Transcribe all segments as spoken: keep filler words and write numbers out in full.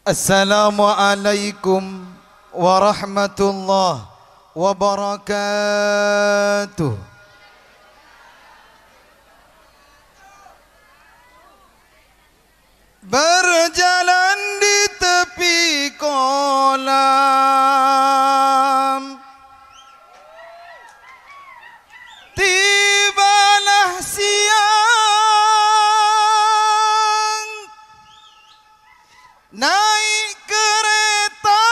Assalamualaikum warahmatullahi wabarakatuh. Berjalan di tepi kolam, tibalah siang. Naik kereta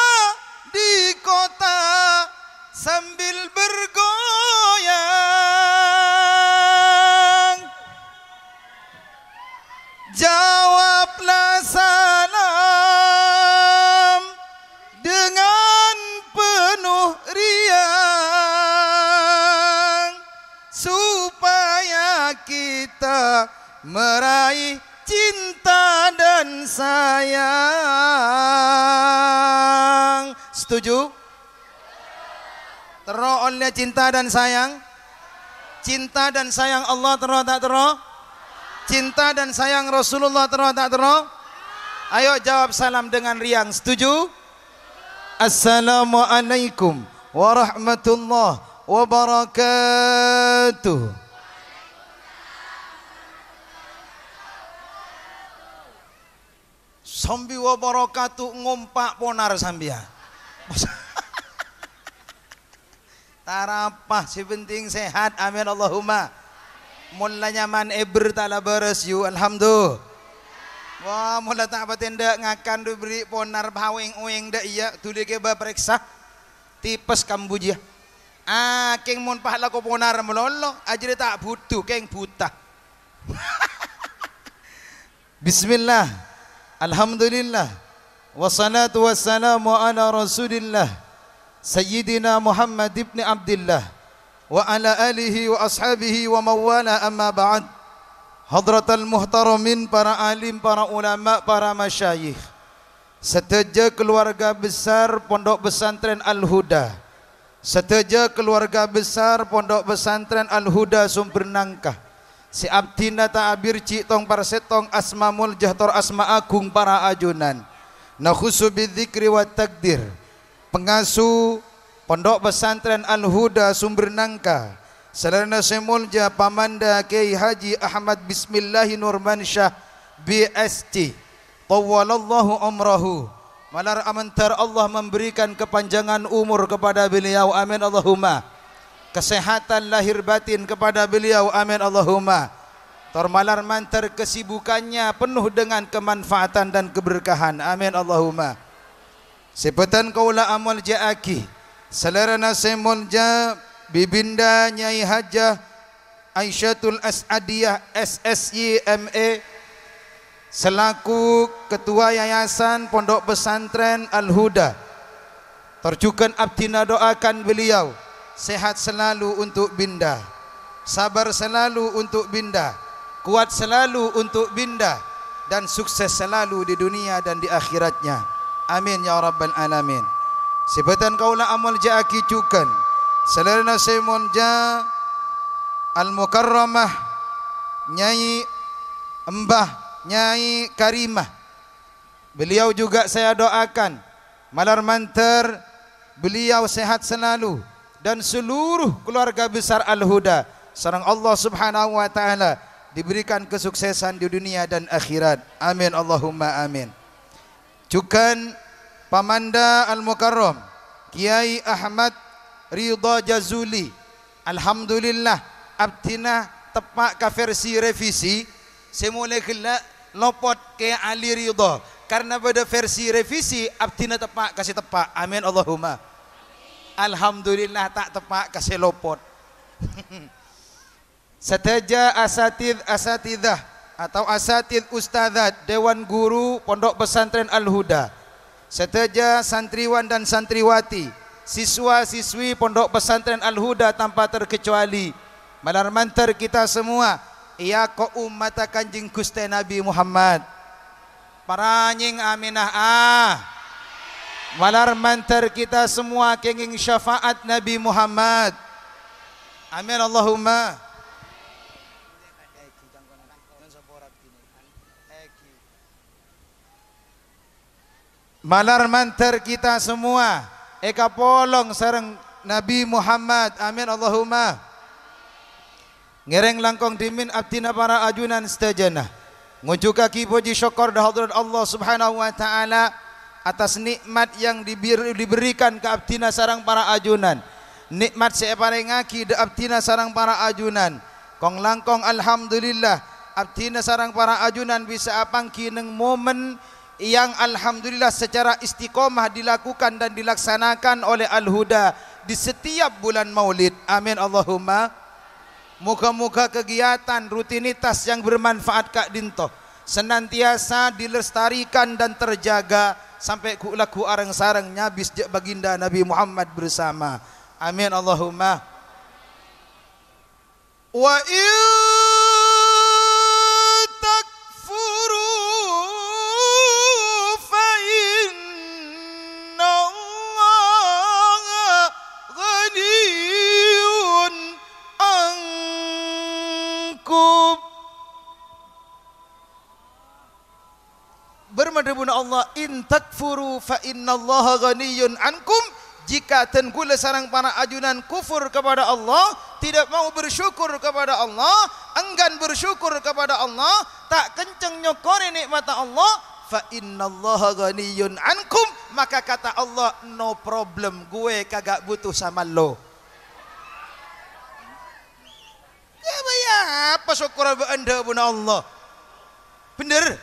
di kota sambil bergoyang. Jawablah salam dengan penuh riang, supaya kita meraih cinta dan sayang. Setuju? Terro ollè cinta dan sayang? Cinta dan sayang Allah terro ta' terro? Cinta dan sayang Rasulullah terro ta' terro? Ayo jawab salam dengan riang. Setuju? Assalamualaikum warahmatullahi wabarakatuh. Sambi wabarakatuh ngompa' ponar sambiyan. Tarapa, sè penting sehat. Amin Allahumma. Mon la nyaman èbher ta' la bârâs, yu, alhamdulillah. Wah, mon la ta' patè endâ' ngakan du bherri' ponar pawèng-owèng dâ' iyâ, dhuli kèbâ parèksa. Tipes kambujiyâ. Ah, kèng mon pas lako ponar malolo, ajârè ta' budhu, kèng buta. Bismillah. Alhamdulillah. Wassalatu wassalamu ala Rasulillah, Sayyidina Muhammad ibni Abdillah, wa ala alihi wa ashabihi wa mawala, amma ba'd. Hadratal muhtaramin, para alim, para ulama, para masyayikh. Sadhâjâ keluarga besar Pondok Pesantren Al-Huda. Sadhâjâ keluarga besar Pondok Pesantren Al-Huda Sumber Nangka, sè abdhina ta' abirji' tong-parsettong asma molja tor asma agung para ajunan. Nakhussu bidzikri wa takdir. Pengasuh Pondok Pesantren Al-Huda Sumber Nangka, salèrana sè molja Pamanda Kyai Haji Ahmad Bismillahi Nurmansyah, B S C. Tawwalallahu umrahu. Malar amandhâr Allah memberikan kepanjangan umur kepada beliau. Amin Allahumma. Kesehatan lahir batin kepada beliau. Amin Allahumma. Tor malar mandhâr kesibukannya penuh dengan kemanfaatan dan keberkahan. Amin Allahumma. Sè bhâdhân kaulâ amolja'aghi, salèrana sè molja Bibinda Nyai Hajah Aisyatul As'adiyah, S S Y M E, selaku Ketua Yayasan Pondok Pesantren Al-Huda. Tor jhughân abdhina do'akan beliau sehat selalu untuk Binda, sabar selalu untuk Binda, kuat selalu untuk Binda, dan sukses selalu di dunia dan di akhiratnya. Amin ya rabbal alamin. Sè bhâdhân kaulâ amolja'aghi jhughân salèrana sè molja Al-Mukarramah Nyai Embah Nyai Karimah. Beliau juga saya doakan, malar mandhâr beliau sehat selalu dan seluruh keluarga besar Al-Huda sareng Allah Subhanahu wa Ta'ala diberikan kesuksesan di dunia dan akhirat. Amin, Allahumma amin. Jhughân Pamanda Al-Mukarram Kyai Ahmad Ridha Jazuli. Alhamdulillah, abdhina teppa' ka versi revisi, sè molè ghellâ' lopot Kyai Ali Ridha. Karna bâdâ versi revisi, abdhina teppa' ka sè teppa'. Amin, Allahumma. Alhamdulillah, ta' teppa' ka sè lopot. Sadhâjâ asatidz-asatidzah atau asatidz ustadzat Dewan Guru Pondok Pesantren Al-Huda, sadhâjâ santriwan dan santriwati, siswa-siswi Pondok Pesantren Al-Huda tanpa terkecuali, malar mandhâr kita semua èako' ommatta Kanjeng Ghustè Nabi Muhammad. Paranyèng aminah, ah. Malar mandhâr kita semua kèngèng syafaat Nabi Muhammad. Amin, Allahumma. Malar mandhâr kita semua èkapolong sareng Nabi Muhammad. Amin, Allahumma. Ngèrèng langkong dhimèn abdhina para ajunan sadhâjâna. Ngonjhuwâghi pojhi sokkor dâ' hadrat Allah Subhanahu wa Ta'ala atas nikmat yang dibir-, diberikan ka abdhina sareng para ajunan. Nikmat sè èparèngaghi dâ' abdhina sareng para ajunan. Kong-langkong, alhamdulillah, abdhina sareng para ajunan bisa apangghi neng momen yang alhamdulillah secara istiqomah dilakukan dan dilaksanakan oleh Al-Huda di setiap bulan Maulid. Amin, Allahumma. Moga-moga kegiatan rutinitas yang bermanfaat ka'dinto senantiasa dilestarikan dan terjaga sampè' ghu-, lagghu areng-sareng nyabis jâ' baginda Nabi Muhammad bersama. Amin, Allahumma. Wa in takfuru fa innallaha ghaniyyun ankum. Bârâmma dhâbuna Allah, "In takfuru fa innallaha ghaniyyun ankum." Jika dân kaulâ sareng para ajunan kufur kepada Allah, tidak mau bersyukur kepada Allah, enggan bersyukur kepada Allah, ta' kenceng nyokkorè nè'matta Allah, "fa innallaha ghaniyyun ankum," maka kata Allah, "No problem, gue kagak butuh sama lo." Ya, bâ, ya, apa sokkorra bâ'ân dhâbuna Allah? Bhender?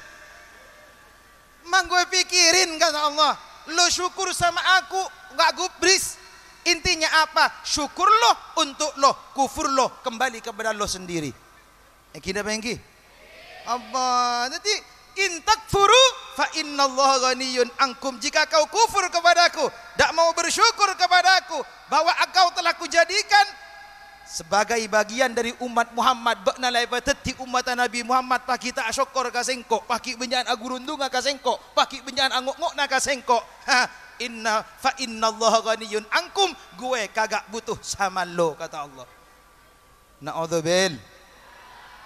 Mangkèn pikirin, kata Allah. Lo syukur sama aku, nggak gubris. Intinya apa? Syukur lo untuk lo, kufur lo kembali kepada lo sendiri. Èngghi napa èngghi? Apa? Dhâddhi, "In takfuru fa innallaha ghaniyyun ankum." Jika kau kufur kepadaku, tidak mau bersyukur kepadaku, bahwa engkau telah kujadikan sebagai bagian dari umat Muhammad, bâ'na la èpadhâddhi ummatta Nabi Muhammad, paghi' ta' asokkor ka sèngko', paghi' bânnya'an agurundunga ka sèngko', paghi' bânnya'an ango'-ngo'na ka sèngko'. Ha, inna, fa innallaha ghaniyyun ankum, gue kagak butuh sama lo, kata Allah. Na'udzubil.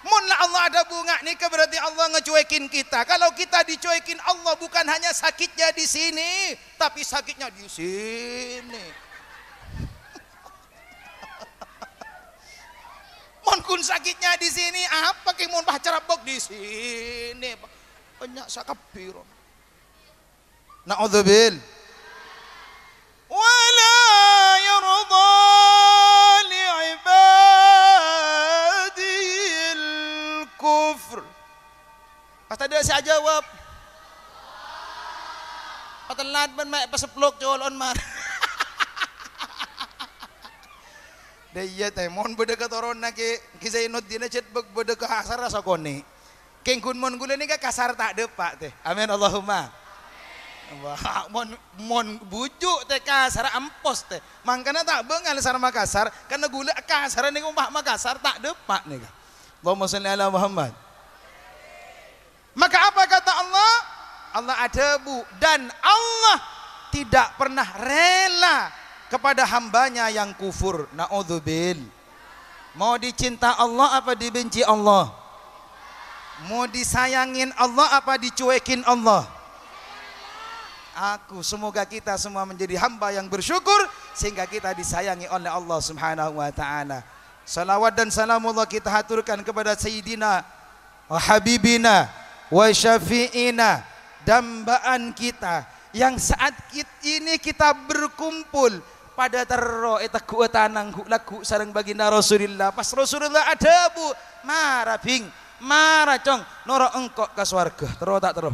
Mon la Allah adhâbu nga' nèka, berarti Allah ngecuekin kita. Kalau kita dicuekin Allah, bukan hanya sakitnya di sini, tapi sakitnya di sini. Mon ghun sakitnya di sini, apa kèng mon pas carabbhâk di sini? Bânnya' sakabbhi, ron. Na'udzubil. Wa la yarda li ibadihil kufr. Pas tadâ' sè ajâwâb. Patellat bân ma' èpaseplok colo'na mar. Dâ' iyâ, tè, mon bâdâ katoronna Kè, Kè Zainuddin jhât bâ-, bâdâ kasarra sakonè'. Kèng ghun mon ghulâ nèka kasar ta' dâpa', tè. Amin, Allahumma. Wah, mon, mon bhuju', tè, kasar empos, tè. Mangkana ta' bângal sar Makassar, karna ghulâ kasar nèko ma-, Makassar ta' dâpa' nèka. Allahumma shalli ala Muhammad. Maka apa kata Allah? Allah adhâbu, "Dan Allah tidak pernah rela kepada hambanya yang kufur." Na'udzubil. Mau dicinta Allah apa dibenci Allah? Mau disayangin Allah apa dicuekin Allah? Aku, semoga kita semua menjadi hamba yang bersyukur sehingga kita disayangi oleh Allah Subhanahu wa Ta'ala. Salawat dan salamullah kita haturkan kepada Sayyidina wa habibina wa syafi'ina, dambaan kita yang saat kit-, ini kita berkumpul padâ terro ètegghu'â tanang ghu-, lagghu' sareng baginda Rasulillah. Pas Rasulullah adhâbu, "Mara, Bhing, mara, Cong, noro' engko' ka sowarghâ." Terro ta' terro?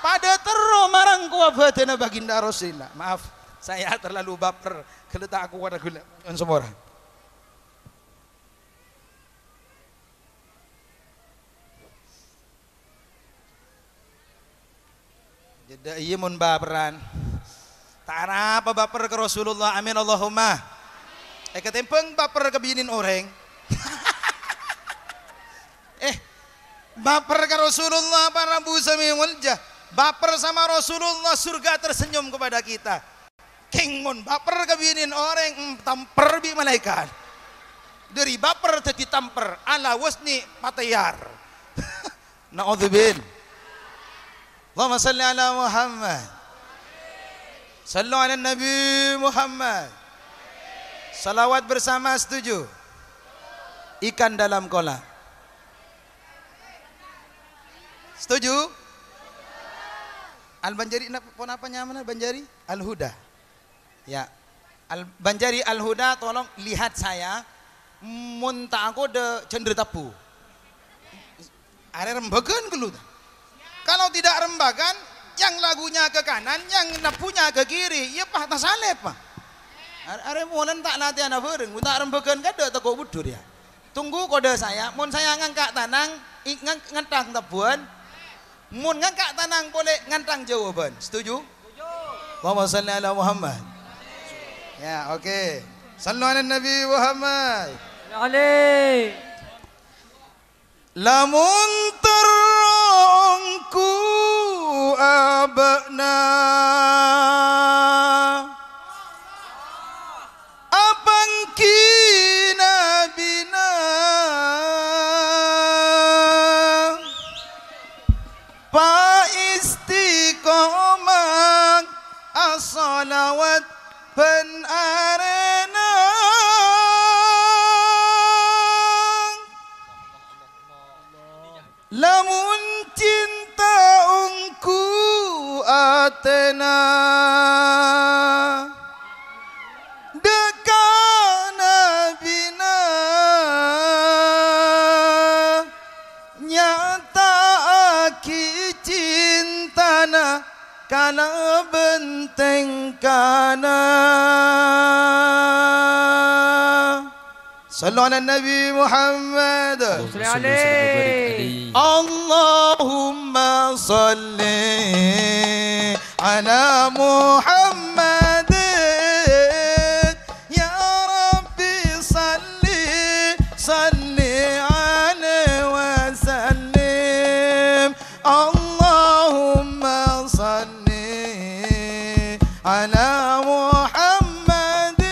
Padâ terro marangkowa bhâdhânna baginda Rasulillah. Maaf, saya terlalu baper. Ghellâ' ta' kowat ghellâ'. Nyo'on sapora. Jhâdhâ iyâ mon baperan. Ta' arapa baper ka Rasulullah. Amin, Allahumma. Èkatèmbhâng baper ka binèn orèng. Eh, baper ka Rasulullah, para bu sami mulja. Baper sama Rasulullah, surga tersenyum kepada kita. Kèng mon baper ka binèn orèng, em, tamper bi' malaèkat. Dâri baper dhâddhi tamper, ala wazni patèyar. Na'udzubil. Allahumma shalli ala Muhammad. Shallu ala Nabi Muhammad. Salawat bersama, setuju? Ikan dalam kolam. Setuju? Al-Banjari, nap-, ponapa nyamana Banjari? Al-Huda. Ya. Al-, Banjari Al-Huda, tolong lihat saya. Mon ta' akoḍa, jhândhâ tabbhu. Arè rembhâghân ghâllu, ta? Kalau tidak rembhâghân, yang lagunya ke kanan, yang nebbhunya ke kiri, ya pas tasalèp, Pak. Arè, arè molan ta' latèhana bhâreng, mon ta' rembhâghân kaḍâ' tako' buḍur, ya. Tunggu kode saya, mon saya ngangka' tanang, i-, ngang-, ngènthang tebbhuwân, mon ngangka' tanang polè ngènthang jâwâbhân. Setuju? Allahumma shalli ala Muhammad. Ya, oke. Shallu ala Nabi Muhammad. Ali. Lamon terro ongghu abâ'na, apangghi nabina, pa-istiqomah asholawat bân arèna. Lamon cinta ongghu atèna, ḍâ' ka nabina, nyata'aghi cintana kalabân tèngkana. Shallu ala Nabi Muhammad. Allahumma shalli wa sallim wa barik alaihi. Allahumma shalli ala Muhammad. Ya Rabbi shalli, shalli alaihi wa sallim. Allahumma shalli ala Muhammadin.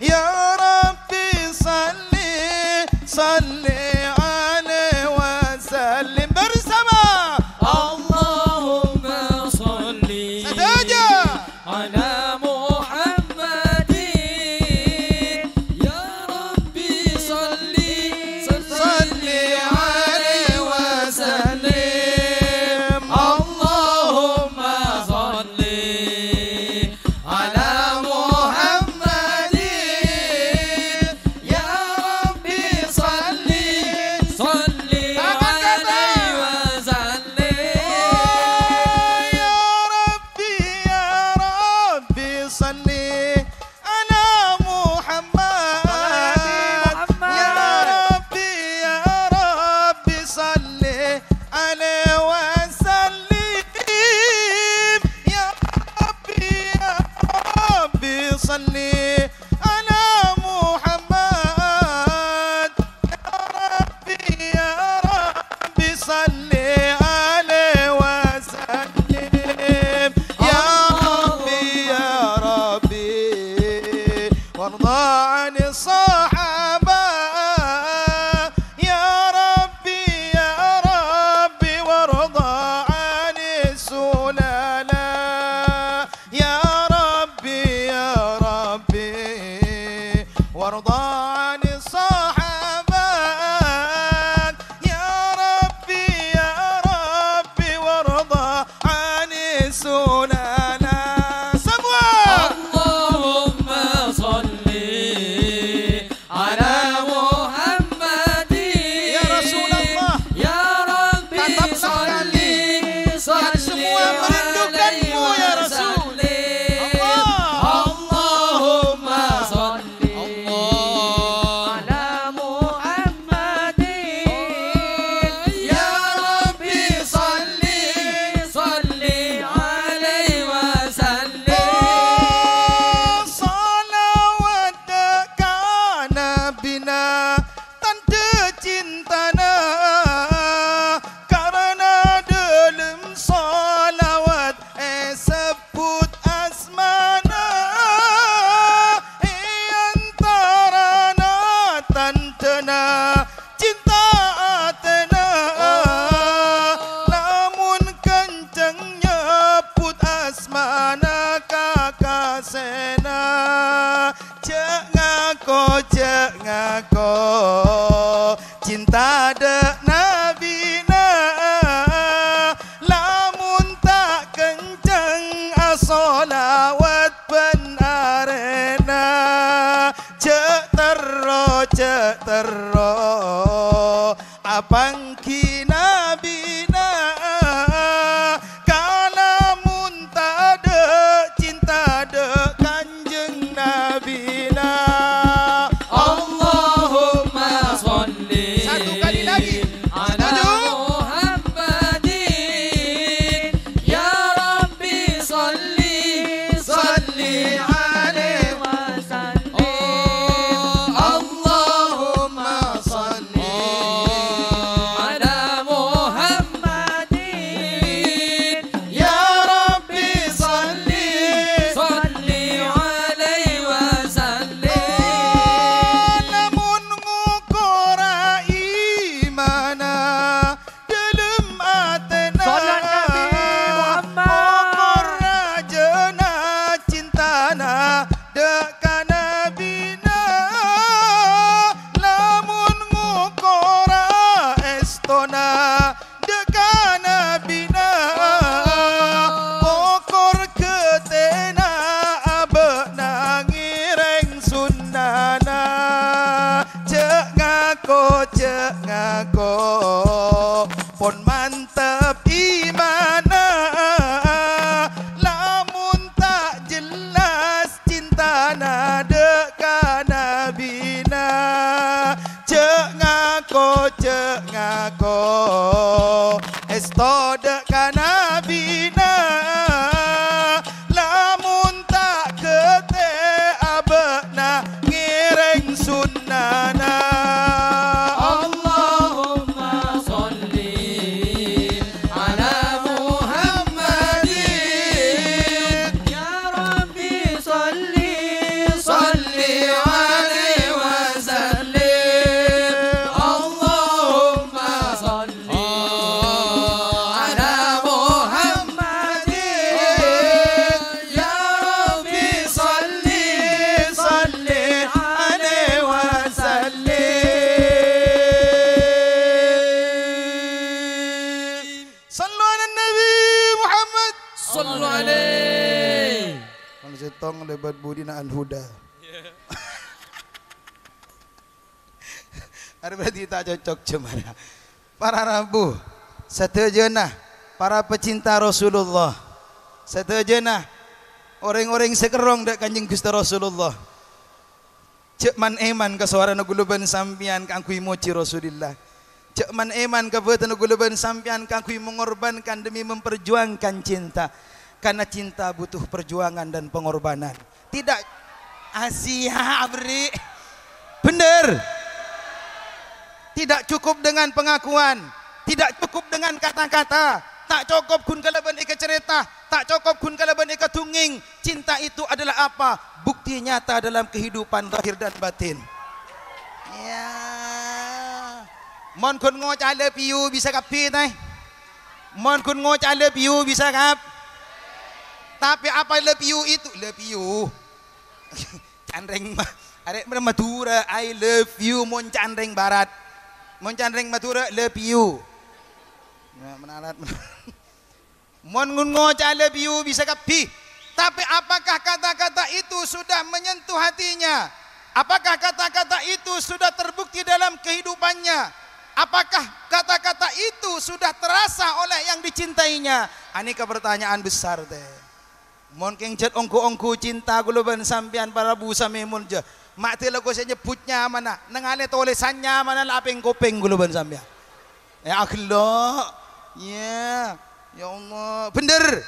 Ya Rabbi shalli, shalli alaihi wa sallim. Bersama. Allahumma shalli. Sadhâjâ. Ala Muhammadin. Ya Rabbi shalli, shalli alaihi wa sallim. Allahumma shalli ala Muhammadin. Ya Rabbi shalli, shalli alaihi wa sallim. Ya Rabbi, ya Rabbi shalli ala Muhammad. Ya Rabbi, ya Rabbi shalli alaihi wa sallim. Ya Rabbi, ya Rabbi shalli ala Muhammad. Ya Rabbi, ya Rabbi, shalli alaihi wa sallim. Ya Rabbi, ya Rabbi, warḍa 'anis sahaba. Ya Rabbi, ya Rabbi, warḍa 'anis sulala. Ya Rabbi, ya Rabbi, warḍa 'anis sahabat. Ya Rabbi, ya Rabbi, warḍa 'anis sulala. Semua. Allahumma shalli ala Muhammadin. Ya Rasulullah. Ya Rabbi, tataplah kami, shalli, yang semua merindukanmu, ya Rasul. Allah. Allahumma shalli ala Muhammadin. Ya Rabbi, shalli, shalli alaihi wa sallim. Oh, shalawat ka Nabina, tandhâ cintana, karana ḍâlem shalawat èsebbhut asmana, è antarana tandhâna cinta atèna. Lamon Ngako cinta dâ' Nabina, lamon ta' kenceng asolawat bân arèna. Jhâ' terro, jhâ' terro, apangghi Nabina, kalamon tadâ' cinta dâ' Kanjeng Nabina. Allahumma shalli. Satu kali lagi. Ala Muhammadin. Ya Rabbi shalli, shalli alaihi wa sallim. Allahumma shalli ala Muhammadin. Ya Rabbi shalli, shalli alaihi wa sallim. Lamon ngokora imana dâlem atèna. Shalli ala Nabi Muhammad. Okor rajâna cintana dâ' ka Nabina. Lamon ngokora èstona dâ' ka Nabina. Okor ghâtèna abâ'na ngèrèng sunnana. Jhâ' ngako, jhâ' ngako, pon mantep imanna. Lamon ta' jelas cintana dâ' ka Nabina. Jhâ' ngako, jhâ' ngako, èsto dâ' ka Nabina. Lamon ta' ghâtè abâ'na ngèrèng sunnana. Allahumma shalli ala Muhammadin. Ya Rabbi shalli, shalli alaihi wa sallim. Allahumma shalli ala Muhammadin. Ya Rabbi shalli, shalli alaihi wa sallim. Shallu ala Nabi Muhammad. Shallu alaihi. Kan sèttong lèbât budina Al-Huda. Arè berarti ta' cocok jemara. Para rabu, sadhâjâna para pecinta Rasulullah, sadhâjâna orèng-orèng sè kerrong dâ' Kanjeng Ghustè Rasulullah. Jhâ' man-èman ka sowarana ghulâ bân sampèyan kaangghuy mojhi Rasulillah. Jhâ' man-èman ka bâdânna ghulâ bân sampèyan kaangghuy mengorbankan demi memperjuangkan cinta. Karena cinta butuh perjuangan dan pengorbanan. Tidak, Asia, Abri. Bener. Tidak cukup dengan pengakuan, tidak cukup dengan kata-kata, ta' cokop ghun kalabân èkacarèta, ta' cokop ghun kalabân èkadhungngèng. Cinta itu adalah apa? Bukti nyata dalam kehidupan zahir dan batin. Ya. Mon ghun ngoca' love you bisa kabbhi, ta'? Mon ghun ngoca' love you bisa kab-, tapè apa love you itu? Love you. Canrèng ma-, arè Madhurâ, I love you, mon canrèng Barat. Mon canrèng Madhurâ, love you. Nah, menarat, menarat. Mon ngun ngoca' love you bisa kabbhi. Tapi apakah kata-kata itu sudah menyentuh hatinya? Apakah kata-kata itu sudah terbukti dalam kehidupannya? Apakah kata-kata itu sudah terasa oleh yang dicintainya? Anèka pertanyaan besar, tè. Mon kèng jhât ongghu-ongghu cinta ghulâ bân sampèyan para rabu samè molja, ma' dâlâ kosè nyebbhut nyamana, nangalè tolèsan nyamana la apèng-kopèng ghulâ bân sampèyan. È, aghellâ'. Iyâ. Ya Allah. Bhender.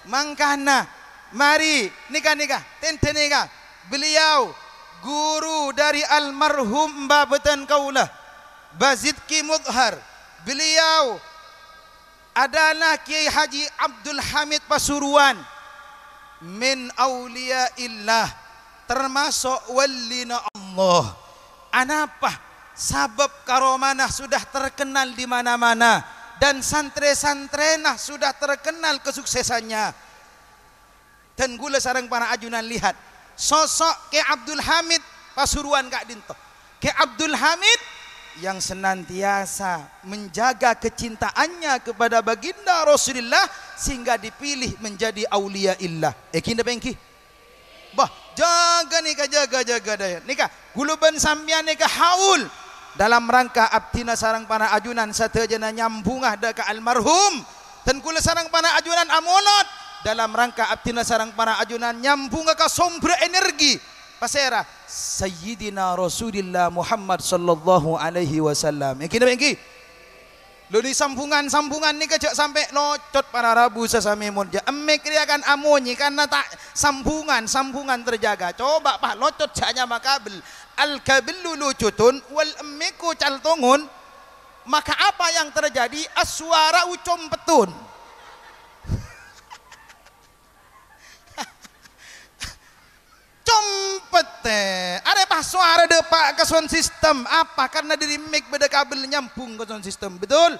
Mangkana, marè, nèka, nèka, tèndhâ nèka. Beliau guru dari almarhum Mbah Bhâdhân kaulâ, Bazidki Mudhar. Beliau adalah Kiai Haji Abdul Hamid Pasuruan, min auliyaillah, termasuk wallina Allah. Anapa? Sabâb karomana sudah terkenal di mana-mana dan santrè-santrèna sudah terkenal kesuksesannya. Dan ghulâ sareng para ajunan lihat, sosok Kè Abdul Hamid Pasuruwan ka'dhinto'. Kè Abdul Hamid yang senantiasa menjaga kecintaannya kepada baginda Rasulullah sehingga dipilih menjadi auliyaillah. Ènggi napa ènggi? Bâh, jâgâ nèka, jâgâ, jâgâ dâjâ. Nèka, ghulâ bân sampèyan nèka haul dalam rangka abdhina sareng para ajunan sadhâjâna nyambhungnga dâ' ka almarhum. Dan ghulâ sareng para ajunan amolod dalam rangka abdhina sareng para ajunan nyambhungnga ka sombher energi. Pasèra? Sayyidina Rasulillah Muhammad sallallahu alaihi wasallam. Ènggi napa ènggi? Lho, nè sambhungan-sambhungan nèka jhâ' sampè' locot para rabu sè samè molja. Emmik rèya kan amonyè karna ta' sambhungan-sambhungan terjaga. Coba pas locot jhâ' nyama kabel. Al-kabellu lucutun wal emmikku caltongun. Maka apa yang terjadi? As-suwara'u compettun. Compettè, arè pas sowara dâpa' ka sound system. Apa? Karna dâri mic bâdâ kabel nyambhung ka sound system. Betul?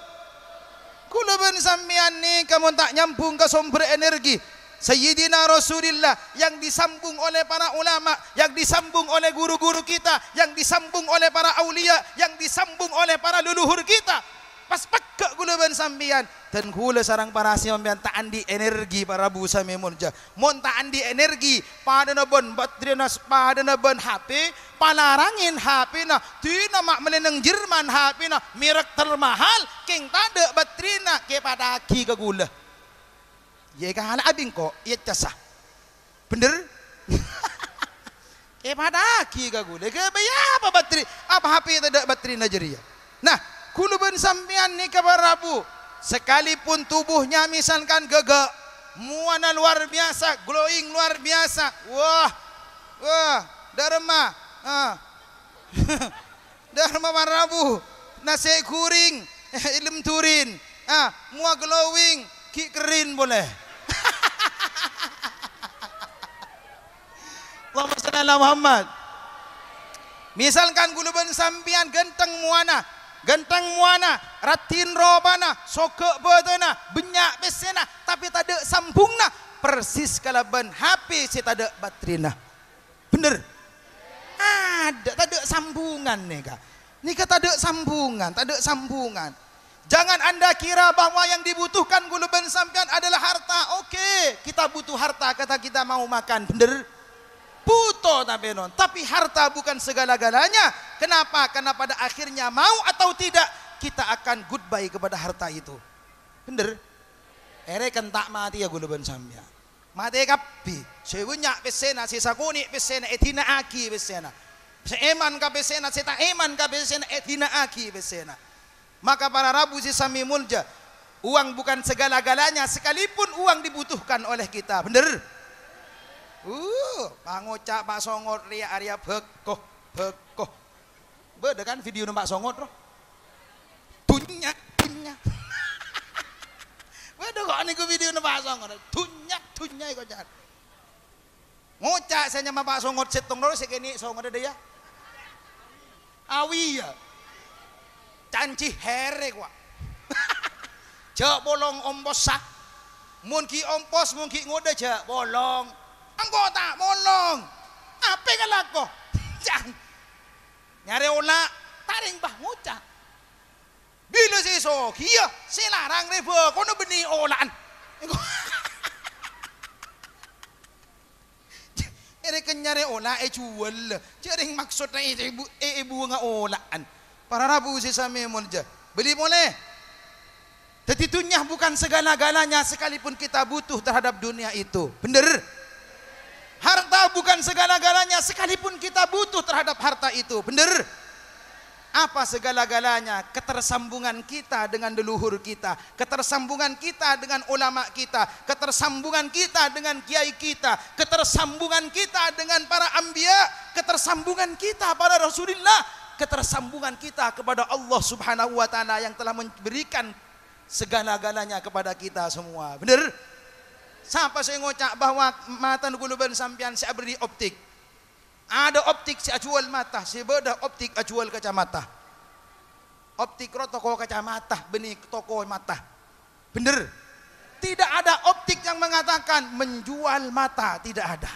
Ghulâ bân sampèyan nèka mon ta' nyambhung ka sombher energi Sayyidina Rasulillah yang disambung oleh para ulama, yang disambung oleh guru-guru kita, yang disambung oleh para aulia, yang disambung oleh para leluhur kita. Pas pegghâ' ghulâ bân sampèyan, dan ghulâ sareng para sampèyan ta' andi' energi para rabu samè molja. Mon ta' andi' energi, padâna bân batterina, padâna bân H P, palarangè H P-na, dinah ma' mellè neng Jerman H P-na, merek termahal, kèng tadâ' batterina, kè padâ'aghi ka ghulâ. Iyâ, èkala'a bi' engko', iyâ, cassa. Bhender? Èpadâ'aghi ka ghulâ. Ghâbây apa batteri-, apa H P tadâ' batterina jârèya? Nah, ghulâ bân sampèyan nèka para rabu, sekalipun tubuhnya misalkan ghâgâ', mowana luar biasa, glowing luar biasa. Wah, wah, dâremma. Ah. Dâremma para rabu, nasè' ghuring, èlem durin, ah, mowa glowing, ghi' kerrin polè. Allahumma shalli ala Muhammad. Misalkan ghulâ bân sampèyan ghântheng mowana, ghântheng mowana, raddhin ropana, soghâ' bâdânna, bânnya' pèssèna, tapè tadâ' sambhungnga, persis kalabân H P sè tadâ' batterina. Bhender? Adâ', tadâ' sambhungan nèka. Nèka tadâ' sambhungan, tadâ' sambhungan. Jangan Anda kira bahwa yang dibutuhkan ghulâ bân sampèyan adalah harta. Oke, kita butuh harta, kata kita mau makan, bhender? Butuh, tapè non. Tapi harta bukan segala-galanya. Kenapa? Karena pada akhirnya, mau atau tidak, kita akan goodbye kepada harta itu. Bhender? Èrèken ta' matèya ghulâ bân sampèyan. Matè kabbhi. Sè bânnya' pèssèna, sè sakonè' pèssèna, èdina'aghi pèssèna. Sè èman ka pèssèna, sè ta' èman ka pèssèna, èdina'aghi pèssèna. Maka para rabu sè samè molja, uang bukan segala-galanya, sekalipun uang dibutuhkan oleh kita. Bhender? Uh, pangoca' Pa' Songot rèya arèya bhâko, bhâko. Bâdâ kan video numpak songot, roh? Dunnya, dunnya. Bâdâ kok nèko video numpak songot. Dunnya, dunnya èkoca'. Ngoca' sè nyama Pa' Songot sèttong, roh, sè kènè' songot adâ, ya. Awi, ya. Canci hèrè, kwa. Jhâ' polong ompossa. Mon ghi' ompos, mon ghi' ngodâ, jhâ' polong. Engko' ta' molong. Apa kalako? Can. Nyarè ola', tarèng, bâh, ngoca'. Bilâ sè soghiyâ, sè larang rèbâ, kono bânnè ola'an. Èrèken nyarè ola' èjhuwâl. Jhâ' rèng maksodda è-, èbu-, è-, èbuwângnga ola'an. Para rabu sè samè molja. Bâli polè. Jadi, dunia bukan segala-galanya, sekalipun kita butuh terhadap dunia itu. Bener? Harta bukan segala-galanya, sekalipun kita butuh terhadap harta itu. Bener? Apa segala-galanya? Ketersambungan kita dengan leluhur kita, ketersambungan kita dengan ulama kita, ketersambungan kita dengan kiai kita, ketersambungan kita dengan para anbiya, ketersambungan kita pada Rasulullah, ketersambungan kita kepada Allah Subhanahu wa Ta'ala yang telah memberikan segala-galanya kepada kita semua. Bener? Sapa sè ngoca' bahwa mata ghulâ bân sampèyan sè abâli optik? Adâ optik sè ajhuwâl mata, sè bâdâ optik ajhuwâl kacamata. Optik rowa toko kacamata, bânnè toko mata. Bener? Tidak ada optik yang mengatakan menjual mata, tidak ada.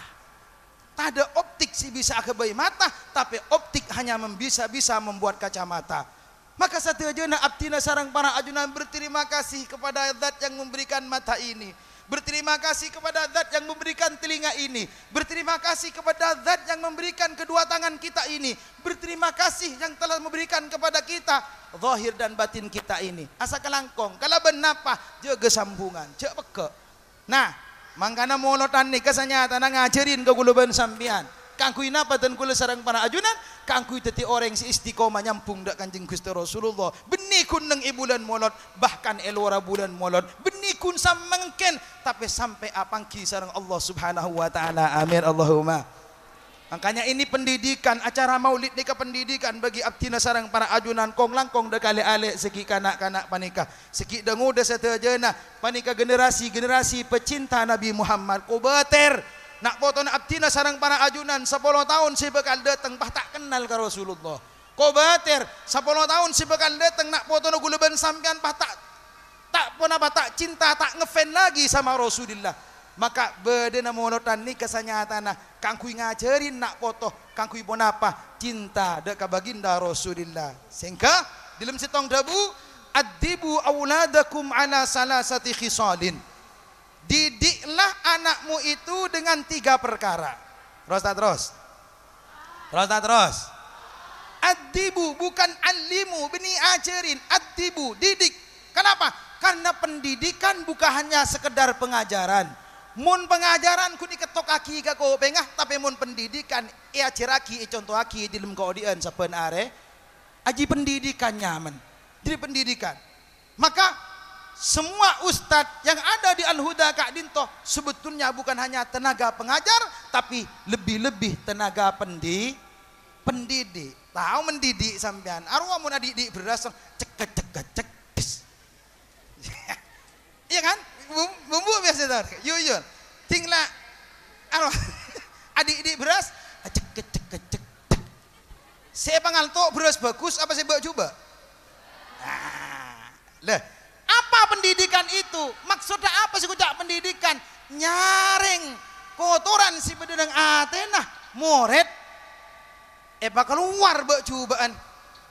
Tadâ' optik sè bisa aghâbây mata, tapè optik hanya mem-, bisa, bisa membuat kacamata. Maka sadhâjâna abdhina sareng para ajunan berterima kasih kepada Zat yang memberikan mata ini. Berterima kasih kepada Zat yang memberikan telinga ini. Berterima kasih kepada Zat yang memberikan kedua tangan kita ini. Berterima kasih yang telah memberikan kepada kita zahir dan batin kita ini. Asa kalangkong, kalabân napa? Jâgâ sambungan, jhâ' pegghâ'. Nah, mangkana molodhân nèka sanyatana ngajhârin ka kaulâ bân sampèyan. Kaangghuy napa dhân kaulâ sareng para ajunan? Kaangghuy dhâddhi orèng sè istiqomah nyambung dâ' Kanjeng Ghustè Rasulullah. Bânnè ghun neng è bulân Molod, bahkan è lowara bulân Molod. Bânnè ghun samangkèn, tapè sampè' apangghi sareng Allah Subhanahu wa Ta'ala. Amin, Allahumma. Makanya ini pendidikan, acara maulid nèka pendidikan bagi abdhina sareng para ajunan kong-langkong dâ' kalè alè' sè ghi' kana'-kana' panèka. Sè ghi' dâ-ngodâ sadhâjâna panèka generasi-generasi pecinta Nabi Muhammad. Kobâtèr, na' potona abdhina sareng para ajunan sapolo taon sè bhâkal dâteng pas ta' kennal ka Rasulullah. Kobâtèr, sapolo taon sè bhâkal dâteng na' potona kaulâ bân sampèyan pas ta', ta' ponapa, ta' cinta, ta' ngefans lagi sama Rasulillah. Maka bâdâna molodhân nèka sanyatana kaangghuy ngajhârin na' poto, kaangghuy ponapa? Cinta dâ' ka baginda Rasulillah. Sehingga dhâlem sèttong dhâbu, "Addibu auladakum ala salasati khisalin." Didiklah anakmu itu dengan tiga perkara. Terros ta' terros? Terros ta' terros? Addibu, bukan allimu, bânnè ajhârin, addibu, didik. Kenapa? Karena pendidikan bukan hanya sekedar pengajaran. Mon pangajaran ghun èkettokkaghi ka kopèngnga, tapè mon pendidikan èajhârraghi, ècontowaghi è dhâlem kaodi'ân sabbhân arè, ajhi pendidikan nyaman. Jadi pendidikan. Maka, semua ustadz yang ada di Al-Huda ka'dinto sebetulnya bukan hanya tenaga pengajar, tapi lebih-lebih tenaga pendi-, pendidik. Tao mendidik sampèyan? Arowa mon adidik bherrâs, cek, cek, cek, cek, bis. Iyâ kan? Bum-, bumbu biasa to. Yu, yu. Ting la, arowa, adidik bherrâs, cek, cek, cek, cek, cek. Sè èpangalto bherrâs bhâghus apa sè bâ' jhubâ'? Nah, lha, apa pendidikan itu? Maksudnya apa sih, ucap pendidikan? Nyarèng kotoran sè bâdâ neng atèna morèd, èpakalowar bâ' jhubâ'ân,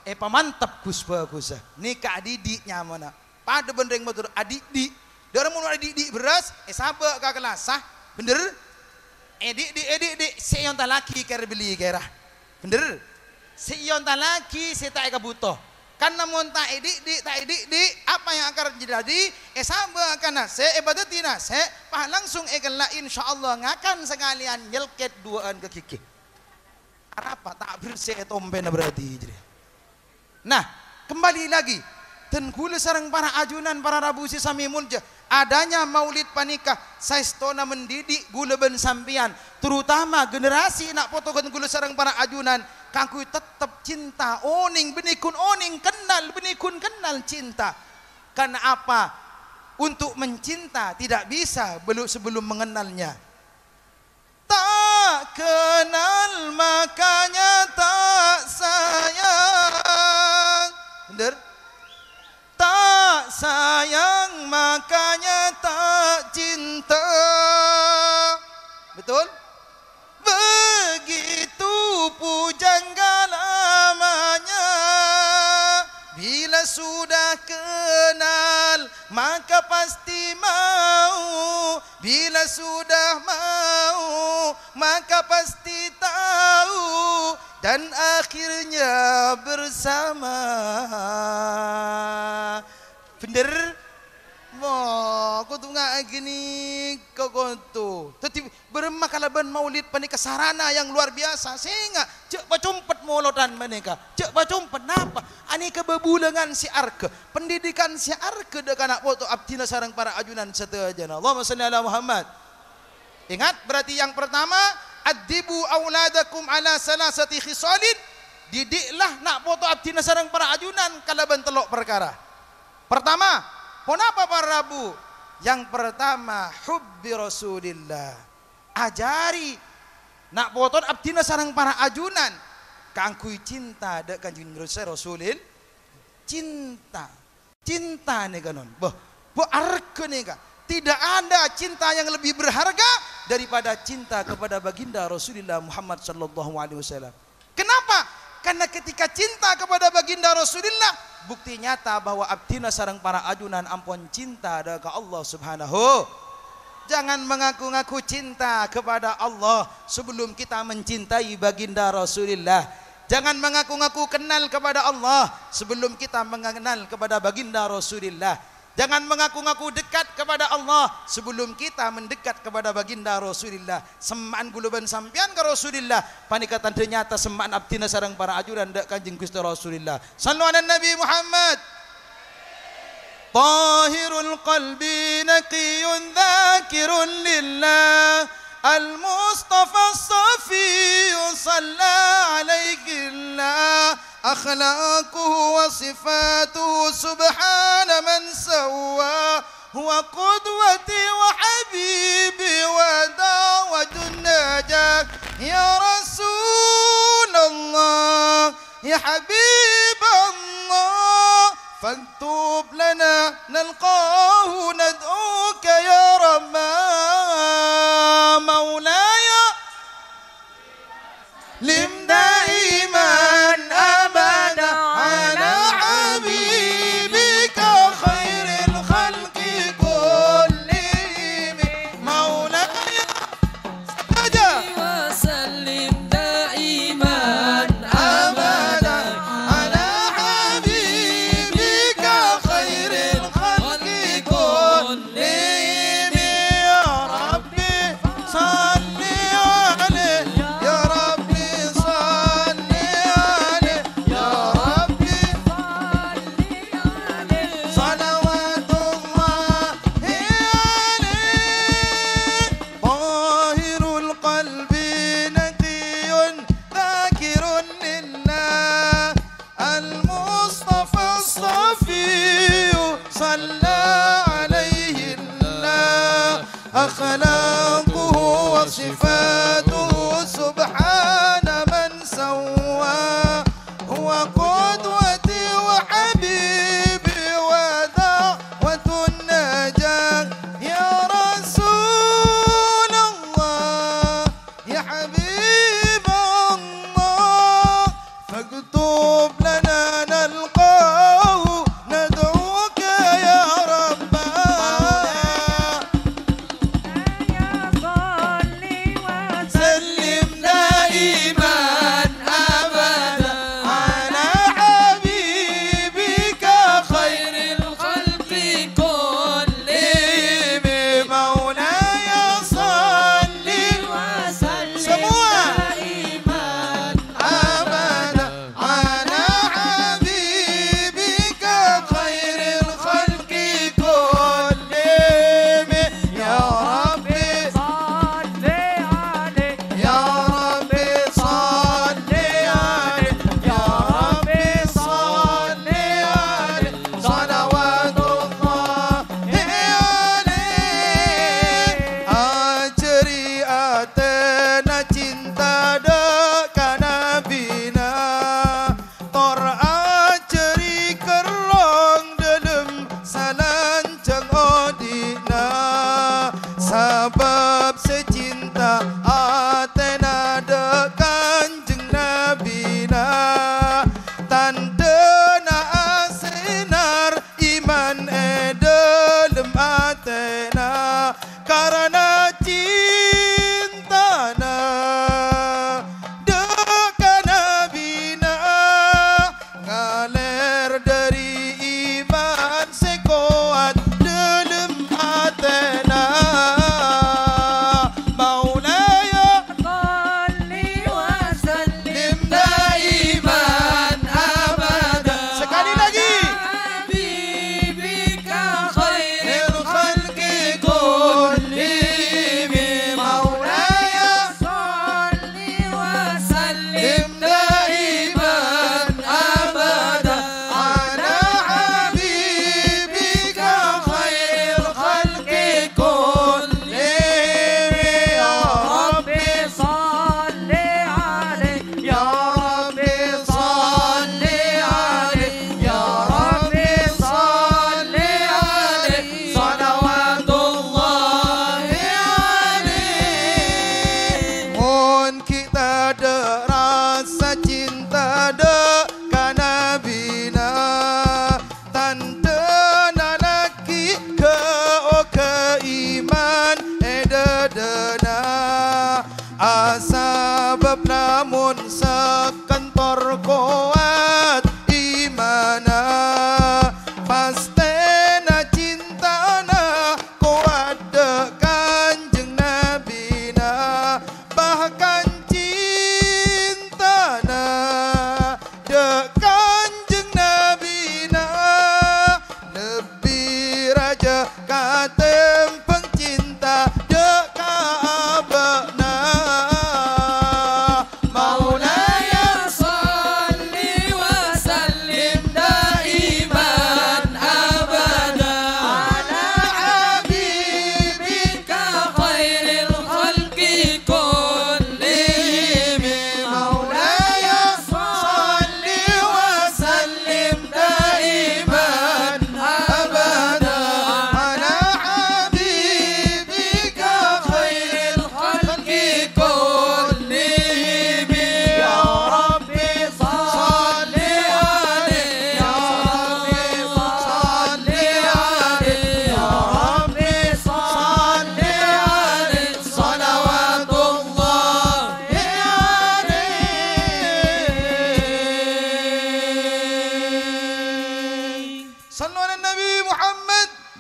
èpamantep ghus-bhâghussâ. Nèka adidik nyamana. Padâ bân rèng Madhurâ, adidik. Dâ'remma mon adidik bherrâs, èsabâ' ka kellassa, bhender? Èdidik, èdidik, sè èontallaghi kèra belliyâ kèra. Bhender? Sè èontallaghi sè ta' èkabhuto. Karna mon ta' èdidik, ta' èdidik, apa yang akan terjadi? Èsabâ' ka nasè', èpadhâddhi nasè', pas langsung èkella', insyaallah ngakan sakalèyan nyèlkèt duwâ'ân ka ghigghi. Arapa? Ta' bersè tompèna berarti, jârèya. Nah, kembali lagi, dân kaulâ sareng para ajunan, para rabu sè samè molja, adanya maulid panèka saèstona mendidik kaulâ bân sampèyan, terutama generasi na' poto dân kaulâ sareng para ajunan, kaangghuy tettep cinta, onèng, bânnè ghun onèng kennal, bânnè ghun kennal cinta. Karena apa? Untuk mencinta tidak bisa belu-, sebelum mengenalnya. Tak kenal, makanya tak sayang. Bhender? Tak sayang, makanya tak cinta. Betul? Begitu pujangga lamanya. Bila sudah kenal, maka pasti mau. Bila sudah mau, maka pasti tahu, dan akhirnya bersama. Bhender? Wah, kodhu nga' ghânèka kodhu. Dhâddhi, bârâmma kalabân maulid panèka sarana yang luar biasa. Sènga', jhâ' pacompet molodhân panèka. Jhâ' pacompet napa? Anèka bhâbhulângan sè arghâ, pendidikan sè arghâ dâ' ka na' poto abdhina sareng para ajunan sadhâjâna. Allahumma shalli ala Muhammad. Ingat, berarti yang pertama, "Addibu auladakum ala salasati khisalin." Didiklah na' poto abdhina sareng para ajunan kalabân tello' parkara. Pertama, ponapa para rabu? Yang pertama, hubbi Rasulillah. Ajhâri na' potona abdhina sareng para ajunan kaangghuy cinta dâ' Kanjeng Rasul, Rasulil-, cinta. Cinta nèka, non. Bâh, bâ' arghâ nèka. Tidak ada cinta yang lebih berharga daripada cinta kepada Baginda Rasulullah Muhammad sallallahu alaihi wasallam. Kenapa? Karena ketika cinta kepada Baginda Rasulullah, bukti nyata bahwa abdhina sareng para ajunan ampon cinta dâ' ka Allah Subhanahu. Jangan mengaku-ngaku cinta kepada Allah sebelum kita mencintai Baginda Rasulullah. Jangan mengaku-ngaku kenal kepada Allah sebelum kita mengenal kepada Baginda Rasulullah. Jangan mengaku-ngaku dekat kepada Allah sebelum kita mendekat kepada Baginda Rasulullah. Semma'an kaulâ bân sampèyan ka Rasulullah, panèka tandhâ nyata semma'an abdhina sareng para ajunan dâ' Kanjeng Ghustè Rasulullah. Shallu 'alan Nabi Muhammad. طاهر القلب نقي ذاكر لله، المصطفى الصفي صلى عليه الله، أخلاقه وصفاته سبحان من سواه، هو قدوتي وحبيبي ودعوة النجاة. يا رسول الله، يا حبيب الله، فاكتب لنا نلقاه ندعوك يا ربنا. مولاي، سلم دائما أبدا على حبيبك خير الخلق كلهم. مولاي، سجى. وسلم دائما أبدا على حبيبك خير الخلق كلهم. يا ربي، صل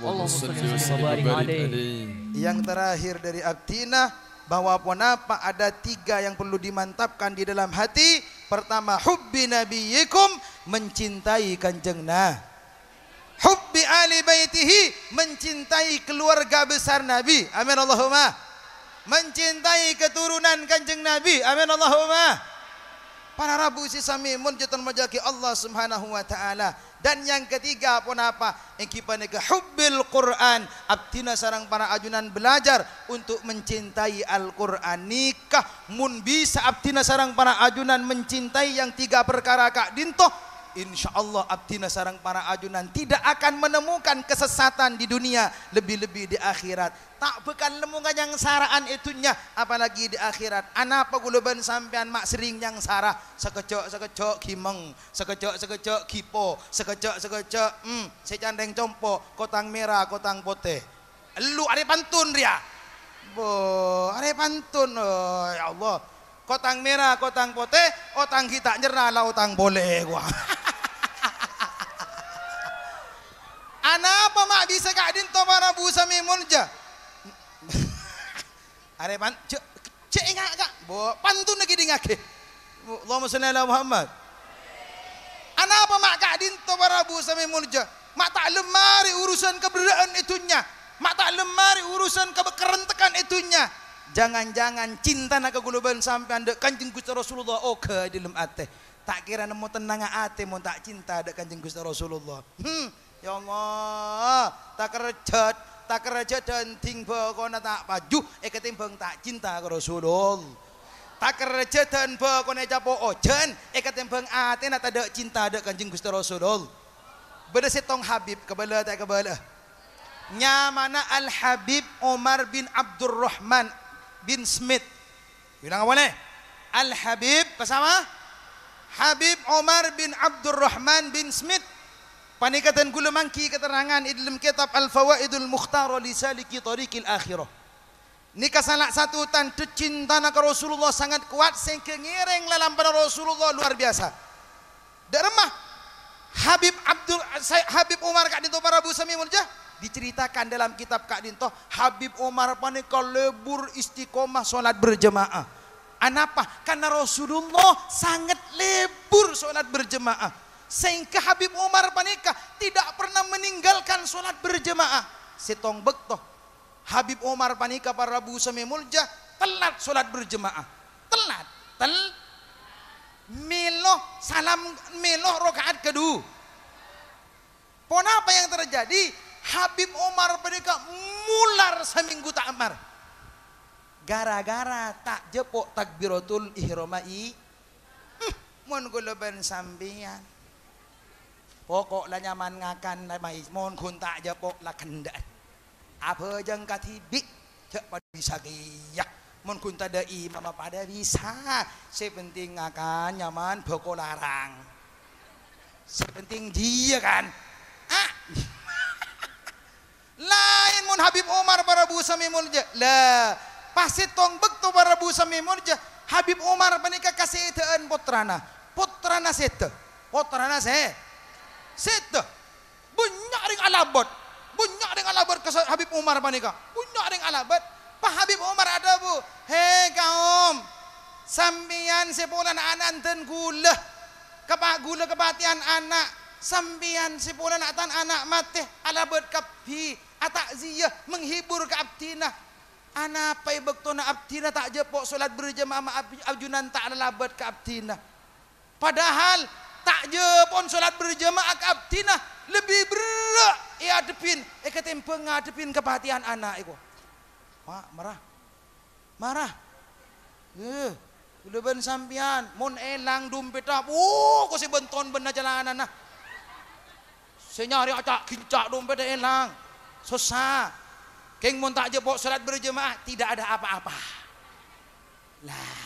Allahumma shalli wa sallim wa barik alaih. Yang terakhir dari abdhina, bahwa ponapa ada tiga yang perlu dimantapkan di dalam hati. Pertama, hubbi nabiyyikum, mencintai Kanjeng Na-, hubbi ali baitihi, mencintai keluarga besar Nabi. Amin Allahumma. Mencintai keturunan Kanjeng Nabi. Amin Allahumma. Para rabu sè samè molja tolèbâ'aghi Allah Subhanahu wa Ta'ala. Dan yang ketiga, ponapa? Èngghi panèka hubbil Qur'an. Abdhina sareng para ajunan belajar untuk mencintai Al-Qur'an. Nèka, mon bisa abdhina sareng para ajunan mencintai yang tiga perkara ka'dinto, insyaallah abdhina sareng para ajunan tidak akan menemukan kesesatan di dunia, lebih-lebih di akhirat. Ta' bhâkal nemmo kanyangsara'an è dhunnya, apalagi di akhirat. Anapa kaulâ bân sampèyan ma' serrèng nyangsara? Sakejjhâ'-sakejjhâ' ghimeng, sakejjhâ'-sakejjhâ' ghipo, sakejjhâ'-sakejjhâ', hmm, sè canthèng compo', kotang mèra, kotang potè. Ellu arè pantun rèya. Bo, arè pantun, oh, ya Allah. Kotang mèra, kotang potè, otang ghi' ta' nyerra la otang polè, wah. Anapa ma' bisa ka'dinto para rabu samè molja? Arè pan-, jhâ', jhâ' ènga', Ka'. Bo, pantun lagi dingaghi. Allahumma shalli ala Muhammad. Anapa ma' ka'dinto para rabu samè molja? Ma' ta' lem marè urusan kaberrâ'ân è dhunnya. Ma' ta' lem marè urusan kab-, karentekan è dhunnya. Jangan-jangan cintana ka kaulâ bân sampèyan dâ' Kanjeng Ghustè Rasulullah oghâ è dhâlem atè. Ta' kèra nemmo tennangnga atè mon ta' cinta dâ' Kanjeng Ghustè Rasulullah. Hmm, ya Allah, takerjhât, takerjhât dhandhing bhâkona ta' paju èkatèmbhâng ta' cinta ka Rasulullah. Takerjhât dhan bhâkona ècapo' ojhân èkatèmbhâng atèna tadâ' cinta dâ' Kanjeng Ghustè Rasulullah. Bâdâ sèttong Habib, kabâlâ ta' kabâlâ? Nyamana Al-Habib Umar bin Abdurrahman bin Smith. Ulang polè. Al-Habib, pasapa? Habib Umar bin Abdurrahman bin Smith. Panèka dân kaulâ mangghi katerrangan è dhâlem kètab Al-Fawaidul Mukhtarah li Saliki Thariqil Akhirah. Nèka sala satu tandhâ cintana ka Rasulullah sangat kowat sehingga ngèrèng lalampana Rasulullah luar biasa. Dâ' remma Habib Abdul, Sa-, Habib Umar ka'dinto para rabu samè molja, diceritakan dalam kitab ka'dinto, Habib Umar panèka lebur istiqomah sholat berjamaah. Anapa? Karena Rasulullah sangat lebur sholat berjamaah. Sehingga Habib Umar panèka tidak pernah meninggalkan sholat berjamaah. Sèttong bâkto, Habib Umar panèka para rabu samè molja, telat sholat berjamaah. Telat. Tel-, mèlo salam, mèlo raka'at kedua. Ponapa yang terjadi? Habib Umar panèka mular samènggu ta' mar. Gara-gara ta' jhâpo' takbiratul ihramma i-, Hmm, mon kaulâ bân sampèyan. Poko' la nyaman ngakan la mai, mon ghun ta' jhâpo' la kèndhâ'ân. Abhâjâng kadhibi', jhâ' padâ bisa kèya. Mon ghun tadâ' imamma padâ bisa. Sè penting ngakan nyaman bhâko larang. Sè penting jiyâ kan. Ah. Laèn mon Habib Umar para rabu samè molja. La, pas sèttong bâkto para rabu samè molja, Habib Umar panèka kasèdhâ'ân pottrana. Pottrana sèdhâ. Pottrana sè-, sèdhâ. Bânnya' rèng alabât. Bânnya' rèng alabât ka sa-, Habib Umar panèka. Bânnya' rèng alabât. Pas Habib Umar adhâbu, "Hè, kaom, sampèyan sè polana ana'na dân ghulâ, kapa-, ghulâ kapatèyan ana', sampèyan sè polana tan ana' matè, alabât kabbhi, atakziyah, menghibur ka abdhina. Anapa è bâktona abdhina ta' jhâpo' sholat berjamaah ma' ab-, ajunan ta' lalabât ka abdhina? Padahal ta' jhâpo'na sholat berjamaah ka abdhina lebbi berrâ' èadhebbhin èkatèmbhâng ngadhebbhin kapatèyan ana'," èko. Ma-, mara. Mara. Eh, kaulâ bân sampèyan, mon èlang dompètta, wuh, kosè bân ton bânna calanana. Sè nyarè aca'-ginca' dompètta èlang. Sossa. Kèng mon ta' jhâpo' sholat berjamaah, tidak ada apa-apa. Lah.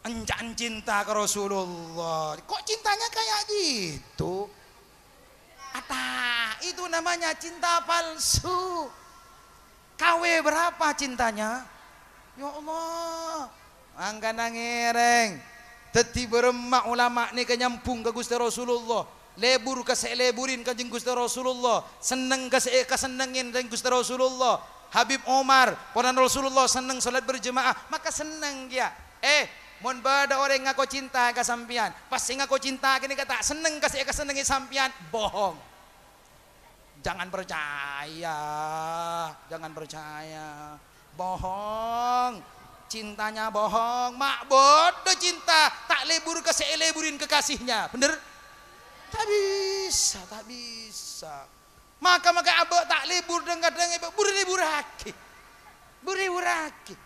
Ènca'na cinta ka Rasulullah. Kok cintanya kayak gitu? Ata, itu namanya cinta palsu. K W berapa cintanya? Ya Allah. Mangkana ngèrèng. Dhâddhi bârâmma ulama nèka nyambhung ka Ghustè Rasulullah, lebur ka sè èleburin Kanjeng Ghustè Rasulullah, senneng ka sè èkasennengngin Kanjeng Ghustè Rasulullah. Habib Omar, ponapa Rasulullah senneng sholat berjamaah, maka senneng kèya. Eh, mon bâdâ orèng ngako cinta ka sampèyan, pas sè ngako cinta ghânèka ta' senneng ka sè èkasennengngè sampèyan, bohong. Jangan percaya, jangan percaya. Bohong. Cintanya bohong. Ma' bâdâ cinta ta' lebur ka sè èleburin kekasihnya. Bhender? Ta' bisa, ta' bisa. Maka-maka abâ' ta' lebur, dhâng-kadhâng abâ' bur-leburraghi. Bur-leburraghi.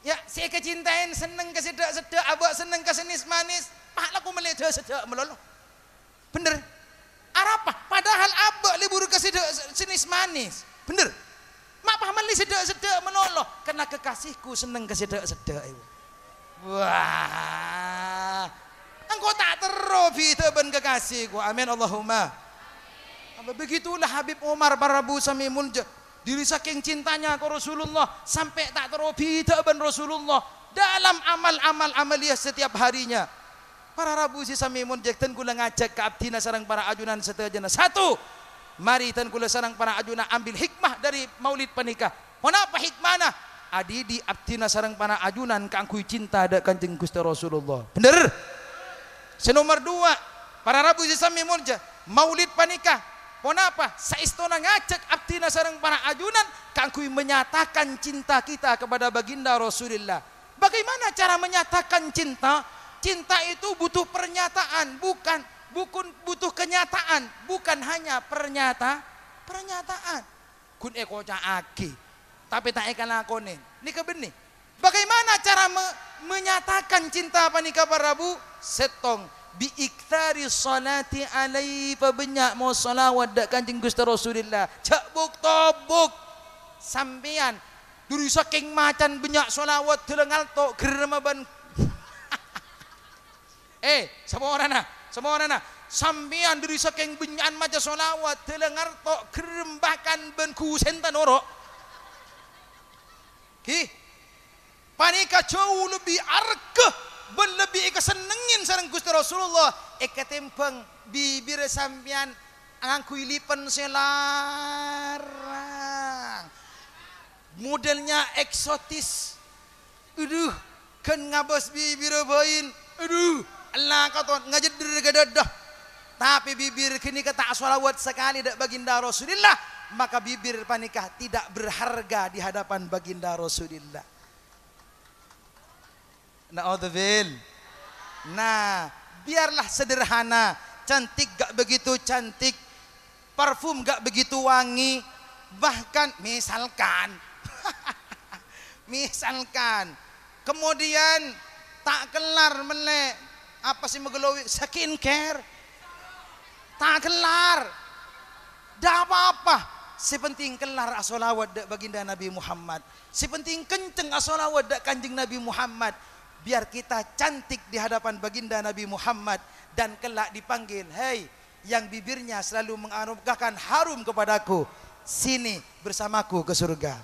Ya, sè èkacintaè senneng ka sè dâ'-seddhâ', abâ' senneng ka sè nes-manes, pas la komellè dâ'-seddhâ' malolo. Bhender? Arapa? Padahal abâ' lebur ka sè dâ'-, sè nes-manes. Bhender? Ma' pas mellè sè dâ'-seddhâ' malolo, karna kekasihku senneng ka sè dâ'-seddhâ', èbu. Wah. Engko' ta' terro bhidhâ bân kekasihku. Amin, Allahumma. Apa begitulah Habib Umar, para rabu sami molja. Dhâri sakèng cintanya ka Rasulullah, sampè' ta' terro bhidhâ bân Rasulullah dalam amal-amal amaliyah setiap harinya. Para rabu sè sami molja, dhân kaulâ ngajhâk ka abdhina sareng para ajunan sadhâjâna. Satu, mari dhân kaulâ sareng para ajunan ambil hikmah dhâri maulid panèka. Ponapa hikmahna? Adhidhi' abdhina sareng para ajunan kaangghuy cinta dâ' Kanjeng Ghustè Rasulullah. Bhender? Sè nomer duwâ', para rabu sè sami molja, maulid panèka ponapa? Saèstona ngajhâk abdhina sareng para ajunan kaangghuy menyatakan cinta kita kepada baginda Rasulillah. Bagaimana cara menyatakan cinta? Cinta itu butuh pernyataan, bukan, bukan butuh kenyataan, bukan hanya pernyata-, pernyataan. Ghun èkoca'aghi, tapè ta' èkalakonè. Nèka bânnè. Bagaimana cara me-, menyatakan cinta panèka, para rabu? Sèttong, bi iktsari sholati alaihi, pabânnya' maos shalawat dâ' Kanjeng Ghustè Rasulillah. Jhâ' buk-tobuk. Sampèyan, dhâri sakèng macan bânnya' shalawat, dâlâng alto', gherremma bân Eh, saporana, saporana. Sampèyan dhâri sakèng bânnya'an maca shalawat, dâlâng alto', gherrem bahkan bân ghusènta noro'. Ghi, panèka jhâu lebbi arghâ bân lebbi èkasennengngè sareng Ghustè Rasulullah èkatèmbhâng bibirra sampèyan ngangghuy lipen sè larang. Modelnya eksotis. Adhu, ghân ngabâs bibirra bâin. Adhu, ella katon ngajeddher ka dâdâ. Tapè bibir ghânèka ta' shalawat sakalè dâ' baginda Rasulillah, maka bibir panèka tidak berharga di hadapan baginda Rasulillah. Na'udzubil. Nah, biarlah sederhana, cantik gak begitu cantik, parfum gak begitu wangi, bahkan misalkan, misalkan, kemudian ta' kellar mellè apa sè maghâlowè, skincare, ta' kellar. Ndak apa-apa. Sè penting kellar asholawat dâ' baginda Nabi Muhammad. Sè penting kenceng asholawat dâ' Kanjeng Nabi Muhammad. Biar kita cantik di hadapan baginda Nabi Muhammad dan kelak dipanggil, "Hei, yang bibirnya selalu mengaromkan harum kepadaku, sini bersamaku ke surga."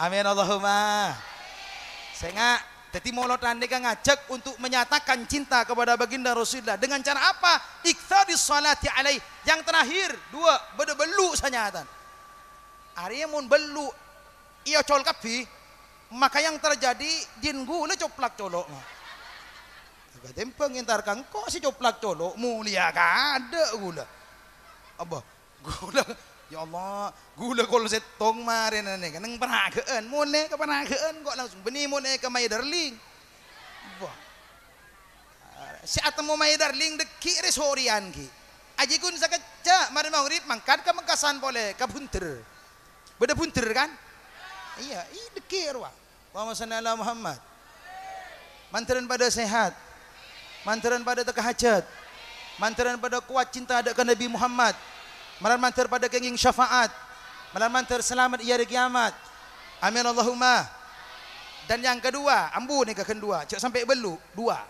Amin, Allahumma. Sènga', dhâddhi molodhân nèka ngajhâk untuk menyatakan cinta kepada baginda Rasulullah. Dengan cara apa? Iktsari sholati alaih. Yang terakhir, dua, bâdâ bellu' sanyatan. Arèya mon bellu' èocol kabbhi, maka yang terjadi jin ghulâ coplak colo'. Katèmbhâng entar ka engko' sè coplak colo', molèya kadâ' ghulâ. Apa? Ghulâ, ya Allah, ghulâ kol sèttong marèna nèka, neng Paragâ'ân, molè ka Paragâ'ân kok langsung, bânnè molè ka My Darling. Wah. Sè atemmo My Darling dâgghi' rè sorèyan ghi. Ajhi ghun sakejjhâ', marè maghrib mangkat ka Mengkasan polè, ka Bhunter. Bâdâ Bhunter, kan? Iyâ, i dâgghi' rowa. Allahumma shalli ala Muhammad. Mandhârân padâ sehat. Mandhârân padâ tekka hajat. Mandhârân padâ kowat cinta dâ' ka Nabi Muhammad. Malar mandhâr padâ kèngèng syafaat. Malar mandhâr salamet è arè kiyamat. Amin Allahumma. Dan yang kedua, ambu nèka ghân dua, jhâ' sampè' bellu', dua.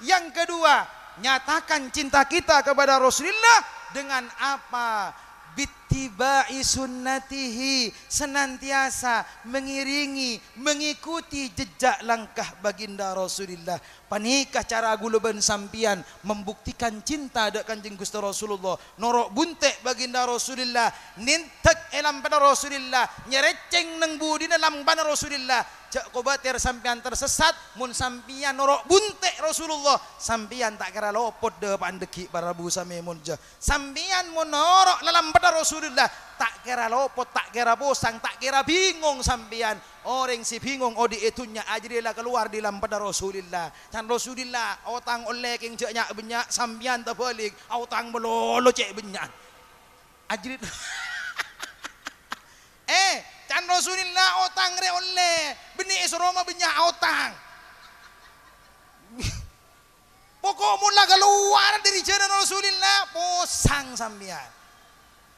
Yang kedua, nyatakan cinta kita kepada Rasulullah dengan apa? Bit Ittiba'i sunnatihi, senantiasa mengiringi, mengikuti jejak langkah baginda Rasulillah. Panèka cara kaulâ bân sampèyan membuktikan cinta dâ' Kanjeng Ghustè Rasulullah. Noro' bunte' baginda Rasulillah, nèndhek è lampana Rasulillah, nyarècèng neng budina lampana Rasulillah. Jhâ' kobâtèr sampèyan tersesat, mon sampèyan noro' bunte' Rasulullah, sampèyan ta' kèra lopot dâpa'an dhâggi' para rabu samè monja. Sampèyan mon noro' lalambâdhâ Rasulillah, ta' kèra lopot, ta' kèra posang, ta' kèra bingong sampèyan. Orèng sè bingong odi' è dhunnya ajâriyâ la kalowar dâri lambâdhâ Rasulillah. Can Rasulillah, otang ollè kèng jhâ' nya'-bânnya', sampèyan tabâlik, aotang malolo cè' bânnya'an. Ajâriyâ, eh, can Rasulillah, otang rè ollè, bânnè è Soroma bânnya' aotang. Poko' mon la kalowar dâri jhâlân Rasulillah, posang sampèyan.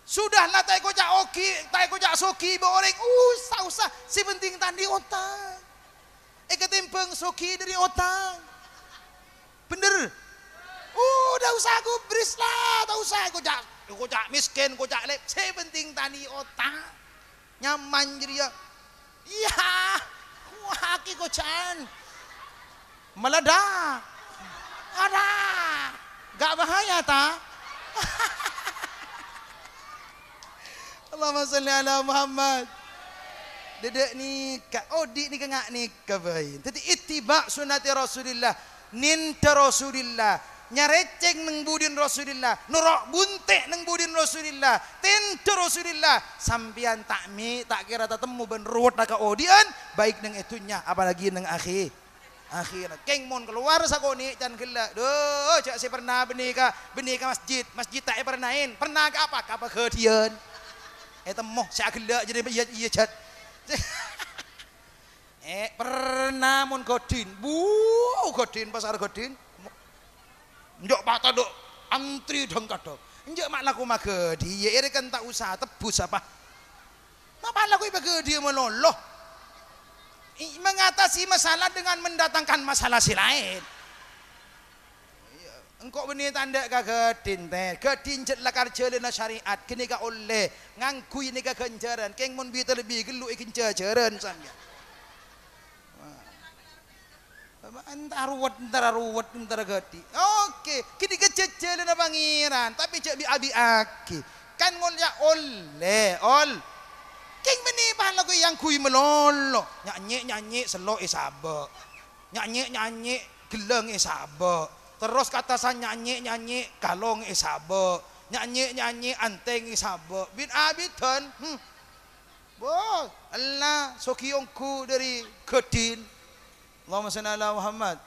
Sudah la ta' èkoca' ogi, ta' èkoca' sogi bi' orèng, usa-usa, sè pentèng tandhi otang. Èkatèmbhâng sogi dâri otang. Bhender? Oh, ta' usa gubris la, ta' usa èkoca', èkoca' mèskèn, koca' lep, sè pentèng tandhi otang. Nyaman jâriyâ. Iyâ, wah, aki koca'an. Meledak. Ada. Gak bahaya, ta? Allahumma shalli ala Muhammad. Dâdâ' nèka, odi' nèka nga' nèka bhâi. Dâddhi ittiba' sunnati Rasulillah. Nèndhâ Rasulillah, nyarècèng neng budina Rasulillah, noro' bunte' neng budina Rasulillah, tèndhâ Rasulillah, sampèyan ta' mè', ta' kèra tatemmo bân rowetta kaodi'ân, baik neng è dhunnya, apalagi neng akhi-, akhèrat. Kèng mon kalowar sakonè' can ghellâ', dhu, jhâ' sè pernah bânnè ka, bânnè ka masjid, masjid ta' èpernah, pernah ka apa? Ka paghâdhiyân. Ètemmo, sè aghellâ' jârèya, iyâ, iyâ, jhât. Eh, pernah mon ghâdhing. Bu, ghâdhing, pasar ghâdhing. Enjâ' patadâ' antri dhâng-kadhâng. Enjâ' ma' lako maghâdhiyâ, èrèkan ta' usa tebbus apa? Ma' pa' lako èpaghâdhiyâ malolo. I-, mengatasi masalah dengan mendatangkan masalah sè laèn. Iyâ, engko' bânnè tandhâ ka ghâdhing, tè. Ghâdhing jhât lakar jhâlânna syariat, ghânèka ollè. Ngangghuy nèka ghânjhârân. Kèng mon bi' talebbi ghâllu èghânjhâjhârân sampèyan. Wah. Entara ruwet, entara ruwet, entara ghâdhing. Oke, ghânèka jhâjhâlânna Pangèran, tapè jhâ' bi'-abi'aghi. Kan ngoca' ollè, ol. Kèng bânnè pahalaku èangghuy malolo. Nya'-nyè', nya'-nyè' sello' èsabâ'. Nya'-nyè', nya'-nyè' ghellâng èsabâ'. Terros ka attasan nya'-nyè', nya'-nyè' kalong èsabâ'. Nya'-nyè', nya'-nyè' antèng èsabâ'. Bit-abiddhân, hmm. Wah, ella soghi ongghu dâri ghâdhing. Allahumma shalli ala Muhammad.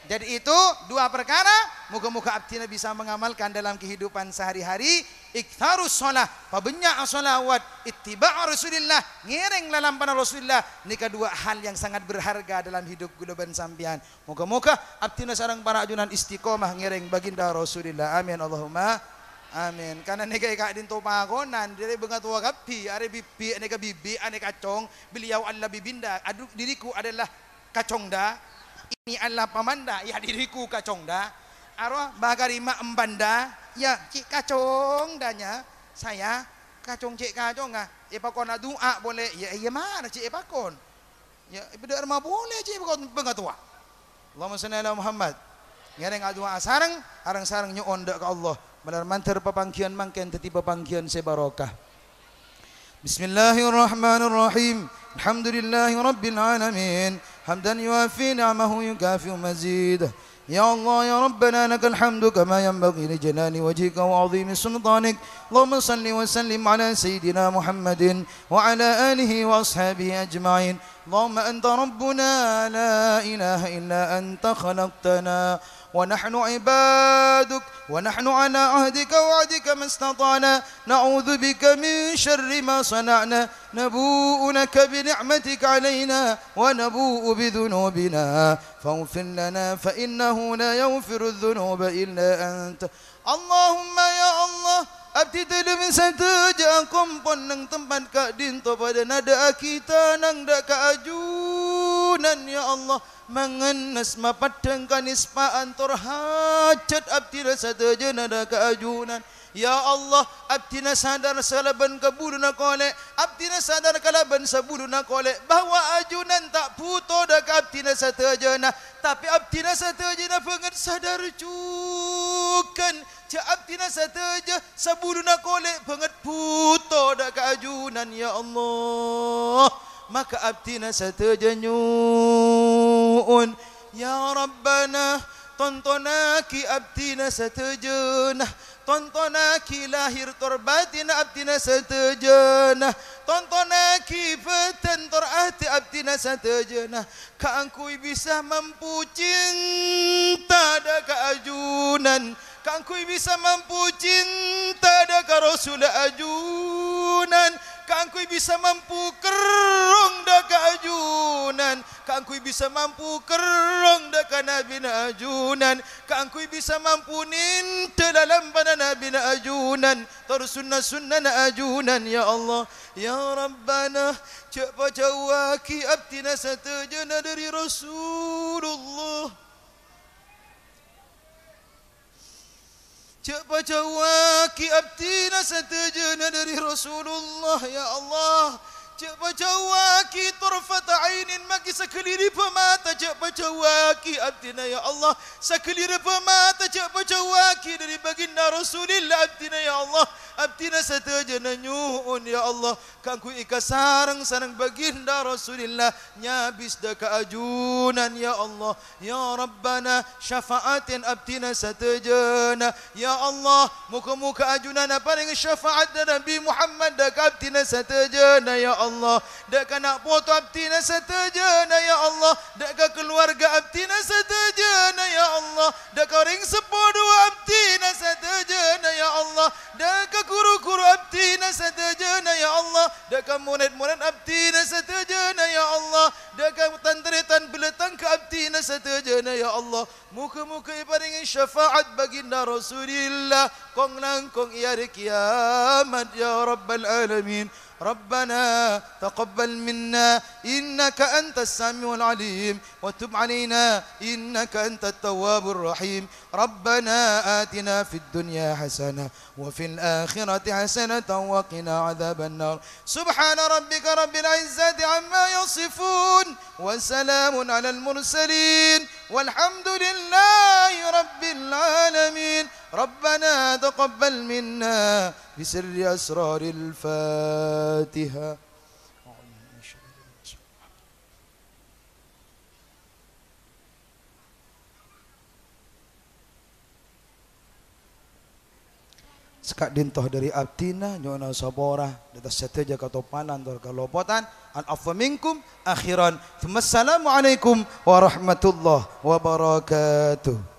Jadi itu dua perkara, moga-moga abdhina bisa mengamalkan dalam kehidupan sehari-hari. Iktsarus shalah, pabânnya' shalawat, ittiba' Rasulillah, ngèrèng lalampana Rasulillah. Nèka dua hal yang sangat berharga dalam hidup kaulâ bân sampèyan. Moga-moga abdhina sareng para ajunan istiqomah ngèrèng baginda Rasulillah. Amin, Allahumma amin. Karna nèka è ka'dinto pakonan, dâri bângatowa kabbhi, arè bibi', anèka bibi', anè kacong, beliau adalah bibinda, adu-, diriku adalah kacongda, ini adalah pamanda, ya diriku kacongda. Arowa bâ' Karimah embanda, ya cè' kacongdanya, saya kacong cè' kacongnga, èpakon adu'a polè, ya iyâ mara cè' èpakon. Ya, bâdâ arma polè cè' bâ-, bângatowa. Allahumma shalli ala Muhammad. Ngèrèng adu'a asareng, areng-sareng nyo'on dâ' ka Allah. Malar mandhâr papangghiyân mangkèn dhâddhi papangghiyân sè barokah. Bismillahirrahmanirrahim. Alhamdulillahi rabbil alamin. Hamdan yuwafi ni'amahu yukafi'u mazidah. يا الله يا ربنا لك الحمد كما ينبغي لجلال وجهك وعظيم سلطانك. اللهم صل وسلم على سيدنا محمد وعلى آله وأصحابه أجمعين. اللهم أنت ربنا لا إله إلا أنت خلقتنا ونحن عبادك ونحن على عهدك ووعدك ما استطعنا نعوذ بك من شر ما صنعنا نبوء لك بنعمتك علينا ونبوء بذنوبنا فاغفر لنا فإنه لا يغفر الذنوب إلا أنت. Allahumma ya Allah, abdhi dhâlem sadhâjâ akompol neng tempat ka'dinto padâ nadhâ'âghi tanang dâ' ka ajunan, ya Allah, mangennes mapeddhâng kanispa'an tor hajhât abdhina sadhâjâna dâ' ka ajunan. Ya Allah, abdhina sadar kalabân kabuluna kolè', abdhina sadar kalabân sabuluna kolè', bahwa ajunan ta' bhuto dâ' ka abdhina sadhâjâna, tapè abdhina sadhâjâna bângèt sadar jhughân jhâ' abdhina sadhâjâ sabuluna kolè' bângèt bhuto dâ' ka ajunan, ya Allah. Maka abdhina sadhâjâ nyo'on, ya Rabbana, tontonaghi abdhina sadhâjâna, tontonaghi lahir tor batinna abdhina sadhâjâna, tontonaghi bhâdhân tor atè abdhina sadhâjâna, kaangghuy bisa mampu cinta dâ' ka ajunan, kaangghuy bisa mampu cinta dâ' ka Rasul ajunan, kaangghuy bisa mampu kerrong dâ' ka ajunan, kaangghuy bisa mampu kerrong dâ' ka Nabina ajunan, kaangghuy bisa mampu nèndhâ lalampana Nabina ajunan, tor sunna-sunnana ajunan, ya Allah. Ya Rabbana, jhâ' pajhâuwaghi abdhina sadhâjâna dâri Rasulullah. Jhâ' pajhâuwaghi abdhina sadhâjâna dâri Rasulullah, ya Allah. Jhâ' pajhâuwaghi tarfata ainin, maghi saghâliribâ mata, jhâ' pajhâuwaghi abdhina, ya Allah. Saghâliribâ mata, jhâ' pajhâuwaghi dâri baginda Rasulillah, abdhina, ya Allah. Abdhina sadhâjâna nyo'on, ya Allah, kaangghuy èkasareng sareng baginda Rasulillah, nyabis dâ' ka ajunan, ya Allah. Ya Rabbana, syafa'atin abdhina sadhâjâna. Ya Allah, moghâ-moghâ ajunan aparèng syafa'at dâ' Nabi Muhammad dâ' ka abdhina sadhâjâna, ya Allah. Dâ' ka na' poto abdhina sadhâjâna, ya Allah. Dâ' ka kalowarga abdhina sadhâjâna, ya Allah. Dâ' ka orèng seppo duwâ' abdhina sadhâjâna, ya Allah. Dâ' ka ru-ghuru abdhina sadhâjâna, ya Allah. Dâ' ka morèd-morèd abdhina sadhâjâna, ya Allah. Dâ' ka tan-tarètan bâlâ tangghâ abdhina sadhâjâna, ya Allah. Moghâ-moghâ èparèngè syafa'at baginda Rasulillah kong-langkong è arè kiyamat, ya Rabbal Alamin. Rabbana taqabbal minna innaka antas samiul alim, wa tub alaina innaka antat tawwabur rahim. Rabbana atina fid dunya hasanah wa fil akhirati hasanatan wa qina adzabannar. Subhana rabbika rabbil izzati amma yasifun, wa salamun alal mursalin, walhamdulillahi rabbil alamin. Rabbana taqabbal minna bi sirri asraril Fatihah. Saka'dinto dâri abdhina nyo'ona sapora dâ' ka sadhâjâ katopanan tor kalopotan. Al afwa minkum akhiran. Tsumma assalamualaikum warahmatullahi wabarakatuh.